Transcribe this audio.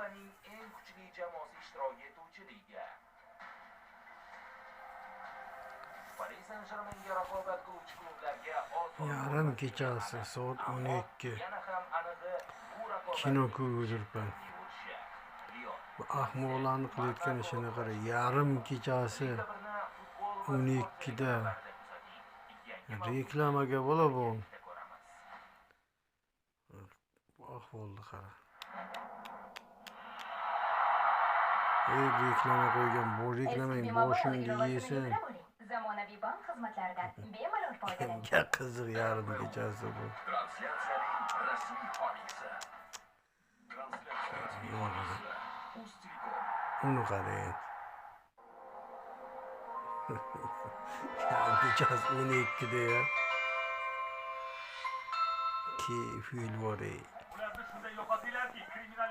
Yevropaning eng kuchli jamoasi ishtirok etuvchi liga. Paris Saint-Germainga raqobat qiluvchi klublarga oson. Yarim kechasi soat 12. Yana ham anig'i, bu raqobat Kino ko'rib o'tiribman. Lyon Bu ahmoqlarni qilayotgan ishini qara. Yarim kechasi 12da reklamaga bola bu. Bu ahvolni qara. Ey, reklama qo'ygan, bu reklamang boshingga yesin. Zamonaviy bank xizmatlaridan bemalol foydalaning. Kimga qiziq yarim kechasi bu? Translyatsiyaning rasmiy homiysi. Translyatsiya rasmiy homiysi. Uztelecom. Uni qara endi. Yarim kechasi 12da ya. Keyif bor ey.